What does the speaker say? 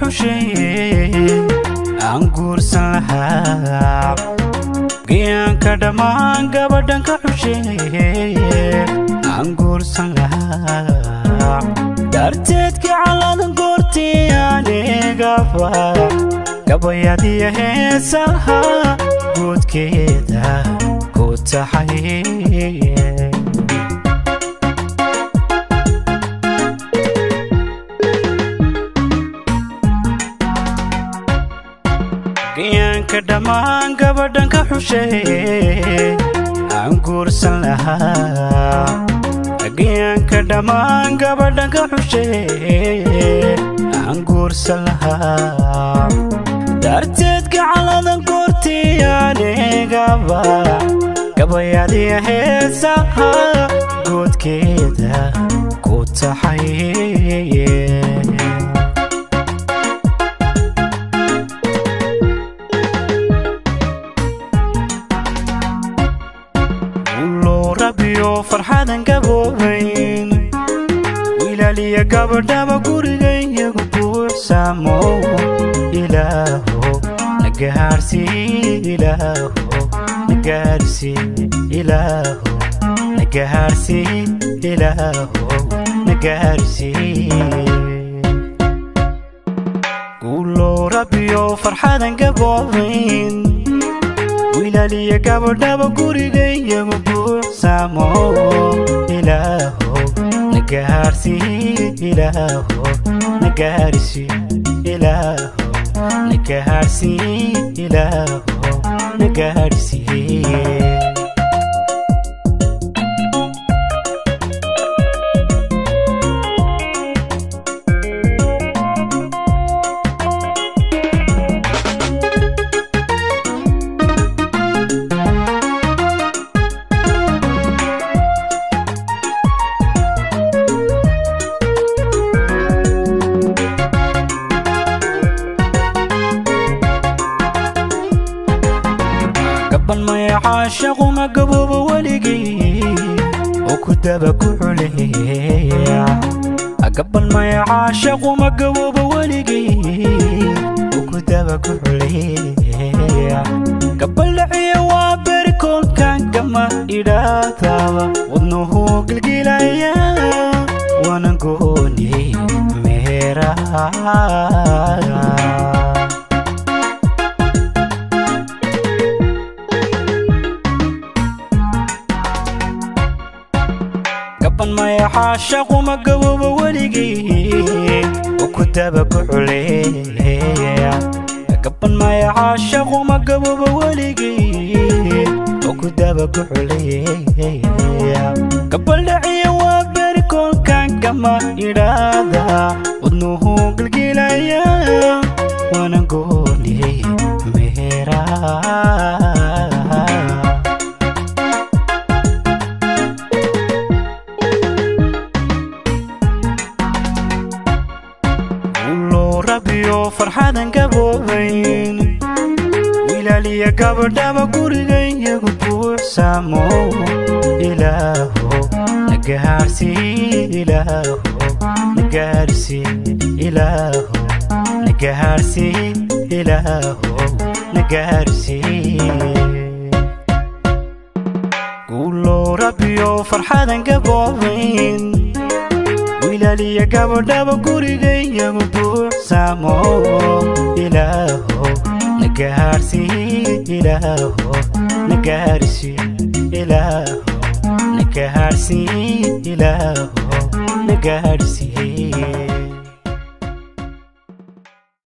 Xushay aan guursan lahaa, geeyanka dhammaan gabadhan ka xushay aan guursan lahaa. Darteedka caladan goortii anigaba gabayadiya heesaha guudkeeda ku taxay. Geeyanka dhammaan gabadhan ka xushay aan guursan lahaa, geeyanka dhammaan gabadhan ka xushay aan guursan lahaa. Darteed gacaladan goortii anigaba gabayadiya heesaha guudkeeda ku taxay. Ulo rabiyo farxadan gaboobayn, wiilaliya gabadhaba gurigayagu buuxsamo. Ilaaho nagahaarsii, Ilaaho nagaarsii, Ilaaho nagahaarsii, Ilaaho nagaarsii. Guulo rabiyo farxadan gaboobayn, wiilaliya gabadhaba gurigayagu buuxsamo. Ilaaho nagahaarsii, Ilaaho nagaarsii, Ilaaho nagahaarsii, Ilaaho nagaarsii. Gaban maya caashaqu ma gaboobo weligii oo ku daba ku culeeya. Gaban maya caashaqu ma gaboobo weligii oo ku daba ku culeeya. Gabaldhaciya waa beri koolkan gama idhaahdaaba wadnuhu gilgilaya, waana gooni meeraha. Gaban maya caashaqu ma gaboobo weligii oo ku daba ku culeeya. Gaban maya caashaqu ma gaboobo weligii oo ku daba ku culeeya. Gabaldhaciya waa beri koolkan gama idhaahda wadnuhu gilgilaya, waana gooni meeraha. Ulo rabiyo farxadan gaboobayn, wiilaliya gabadhaba gurigayagu buuxsamo. Ilaaho nagahaarsii, Ilaaho nagaarsii, Ilaaho nagahaarsii, Ilaaho nagaarsii. Guulo rabiyo farxadan gaboobayn, wiilaliya gabadhaba gurigayagu buuxsamo. Ilaaho nagahaarsii, Ilaaho nagaarsii, Ilaaho nagahaarsii, Ilaaho nagaarsii.